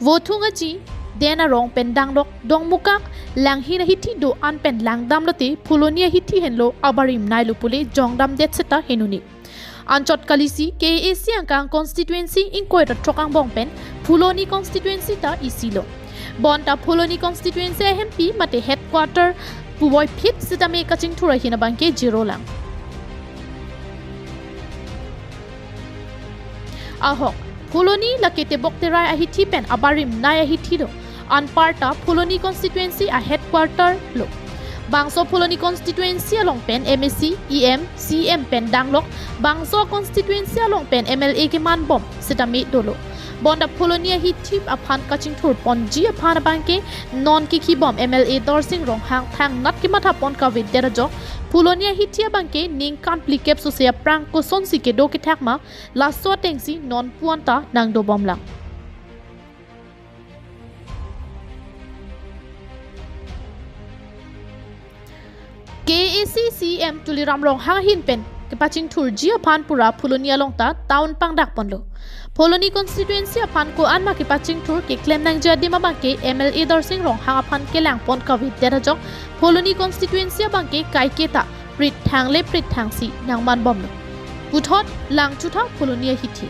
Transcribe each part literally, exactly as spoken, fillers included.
Vothung aji, den arong pen danglok Dongmukak Langhin ahithi do-an pen langdam lote Phuloni ahithi henlo abarim nailo pule jongdamdet seta henuni. Anchot kalisi K A A C angkang constituency ingkoi ra throk angbong pen Phuloni constituency ta isilo. Bonta Phuloni constituency ahempi mate headquarter puvoiphit sitame kachingthur ahin abangke zero lang. Ahok, Phuloni lake Tebok Terai ahithi pen abarim nai ahithi do. Anparta Phuloni constituency a headquarter lo. Bangso Phuloni constituency along pen M A C, E M, C M pen danglok, bangso constituency along pen M L A keman bom sitame dolo. Bonta Phuloni ahithi aphan kachingthur ponji aphan abangke non kikhi bom M L A Dorsing Ronghang thangnat kematha pon kavedet ajok, Phuloni ahithi abangke ningkan phlikep sose aphrang kosonsi kedo kethak ma, laso atengsi non puan ta nangdobom lang. K A A C C M Tuliram Ronghang ahin pen kepachingthurji aphan pura Phuloni along ta town pangdak ponlo. Phuloni constituency aphan ko-an ma kepachingthur keklem nangji adim abangke M L A Dorsing Ronghang aphan kelang pon kavedet ajok Phuloni constituency abangke kaike ta prit thangle prit thangsi nangman bomlo. Puthot langchutha Phuloni ahithi.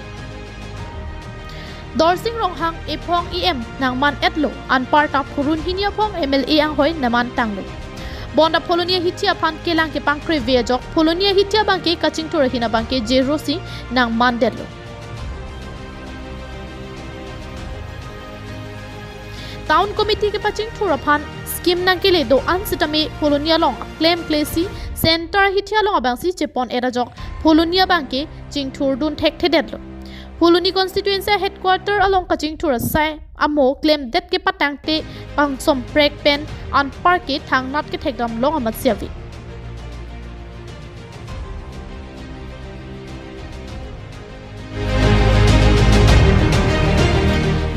Dorsing Ronghang ephong E M nangman etlo, anparta phurun hini aphong M L A anghoi nangman tanglo. Bonta Phuloni ahithi aphan kelang kepangkre ve ajok, Phuloni ahithi abangke kachingthur ahin abangke zero si nangman detlo. Town Committee kepachingthur aphan scheme nangkele do-an sitame Phuloni along klemkle si center ahithi along abangsi chepon et ajok Phuloni abangke chingthurdun thekthedetlo. Phuloni constituency headquarter along kachingthur asai amo klemdet kepatangte pangsom prek pen anparke thangnat kethekdam long amatsi ave.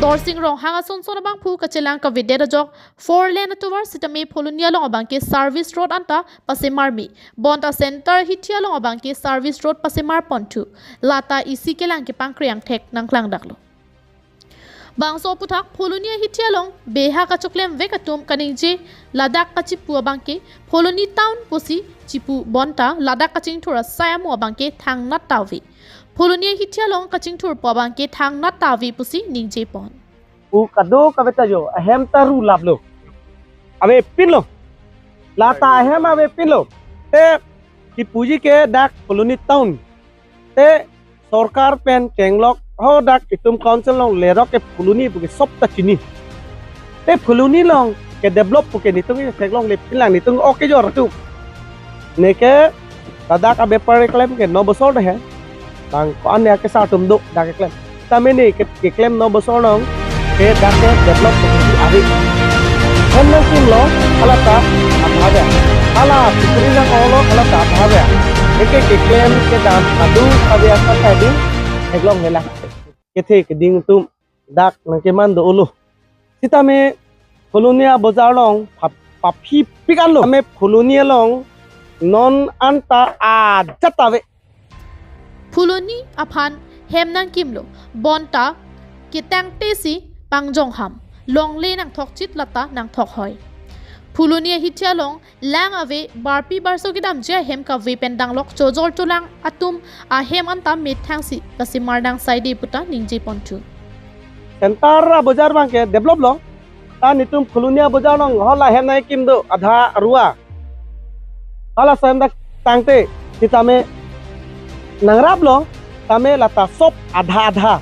Dorsing Ronghang asonson abangphu kachelang kavedet ajok four lane atovar sitame Phuloni along abangke service road anta pasemar me. Bonta center ahithi along abangke service road pasemar ponthu. Lata isi kelang kepangkre angthek nangklangdaklo. Bangso aphuthak Phuloni ahithi along beha kachoklem vek atum kaningje ladak kachipu abangke Phuloni town pusi chipu bonta ladak kachingthur asai amo abangke thangnat ta ave. Phuloni ahithi along kachingthurpo abangke thangnat ta ave pusi ningje pon. Pu kadokave ta jo ahem ta ru laplo. Avepinlo. Lata ahem avepinlo. Te kipuji ke dak Phuloni town. Te sorkar pen kenglok ho dak itum council along lerok ke Phuloni puke sop ta chini. Te Phuloni along ke develop puke netum ke theklongle pinlang netum ok kejor atum. Neke ladak abepar keklem ke no bosor dei he. Bang ko-an ya kesar atum do dak keklem. Tame ne ke, keklem no bosor along ke dak ke develop puke ave. Hem nangkimlo hala ta abha ave. Hala pukri nang olo hala ta abha ave. Eke keklem kedam kadokave asa tadi theklong hela. Kethe keding atum dak nangkeman do olo. Sitame Phuloni abojar along pap-, paphi pikanlo. Tame Phuloni along non anta ajat ave. Phuloni aphan hem nangkimlo. Bonta ketangte si pangjong ham. Longle nangthokchit lata nangthok hoi. Phuloni ahithi along lang ave, barpi barso kedamji ahem kave pen danglok chojor cholang atum ahem anta methangsi kasemar nang saide puta ningje ponthu. Center abojar abangke develop lo. Ta netum Phuloni abojar along hala hem nangkim do adha arua. Hala sohem dak tangte sitame nangraplo tame lata sop adha adha.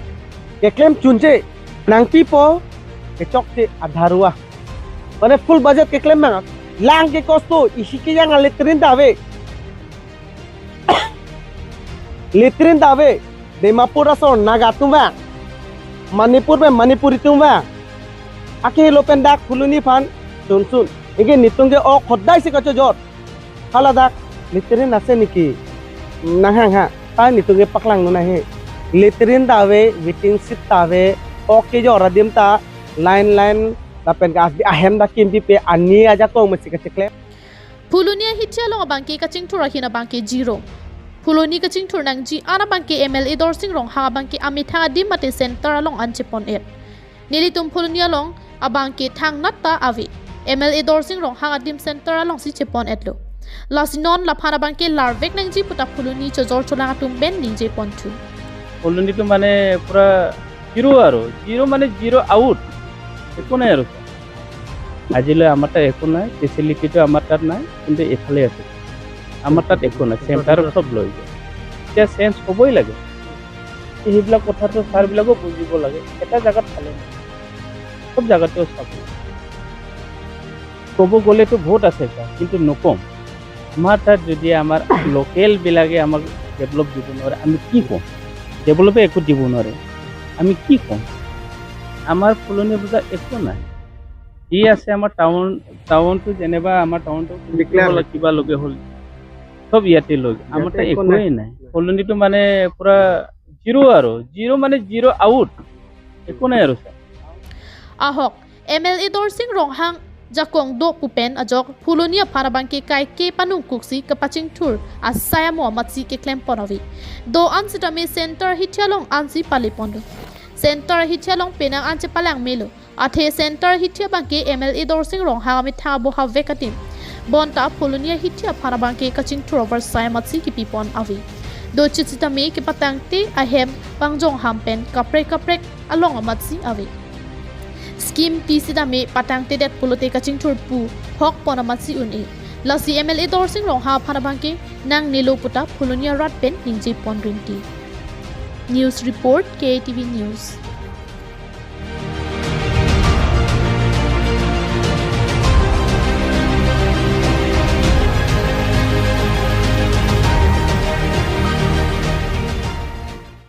Keklem chunche nangpipo kechokche adha arua. Mane full budget keklem mang. Lang ke kosto isi ke yang latrine ta ave. Latrine ta ave. Dimapur asor Naga atum vang. Manipur pen Manipuri atum vang. Akehelo pen dak Phuloni aphan sunsun. Anke netum ke ok hodai si kachojor. Hala dak latrine ase niki. Nanghang ha. Ta netum ke paklang nuna he. Latrine ta ave, waiting shed ta ave. Ok kejor adim ta line line lapen ke ahem dak kimpipe ani ajakong masi kacheklem. Phuloni ahithi along abangke kachingthur ahin abangke zero. Phuloni kachingthur nangji an abangke M L A Dorsing Ronghang abangke amethang adim mate center along an chepon et. Nelitum Phuloni along abangke thangnat ta ave. M L A Dorsing Ronghang adim center alongsi chepon-etlo. Lasi non laphan abangke larvek nangji puta Phuloni chojor cholang atum pen ningje ponthu. কলনীটো মানে পুৰা জিৰ' আৰু, জিৰ' মানে zero' out, একো নাই আৰু। আজিলৈ আমাৰ তাত একো নাই, ফেচিলিটিটো আমাৰ তাত নাই, কিন্তু এইফালে আছে। আমাৰ তাত একো নাই, চেণ্টাৰত চব লৈ যায়। এতিয়া চেঞ্জ হ'বই লাগে। এই সেইবিলাক কথাটো ছাৰবিলাকেও বুজিব লাগে। এটা জেগাত ভালে নহয়, চব জেগাতেও চাব লাগে। ক'ব গ'লেতো বহুত আছে ছাৰ, কিন্তু নকম। আমাৰ তাত যদি আমাৰ লোকেলবিলাকে আমাক ডেভেলপ দিব নোৱাৰে, আমি কি ক'ম? ডেভেলপে একো দিব নোৱাৰে, আমি কি ক'ম? আমাৰ ফুলনি বজাৰ একো নাই। যি আছে আমাৰ টাউন, টাউনটো যেনিবা আমাৰ টাউনটো বিকলাং। কিবা লগে হ'ল, চব ইয়াতে লৈ, আমাৰ ইয়াতে তাত একো একোৱেই নাই। কলনীটো মানে পুৰা জিৰ' আৰু, জিৰ' মানে জিৰ' আউট, একো নাই আৰু sir. Ahok, M L A Dorsing Ronghang jakong do pu pen ajok Phuloni aphan abangke kaike panungkuksi kapachingthur asai amo amatsi keklem pon ave. Do-an sitame center hithi along ansi pale ponlo. Center hithi along penang an chepalang melo. Athe center hithi abangke M L A Dorsing Ronghang amethang aboha vek adim. Bonta Phuloni ahithi aphan abangke kachingthur avarsai amatsi kipi pon ave. Do chit sitame kepatangte ahem pangjong ham pen kaprek kaprek along amatsi ave. Scheme pi sitame patangtedet pulote kachingthur pu hok pon amatsi un-e. Lasi M L A Dorsing Ronghang aphan abangke nangnelo puta Phuloni arat pen ningje pon rinti. News report, K A T V News.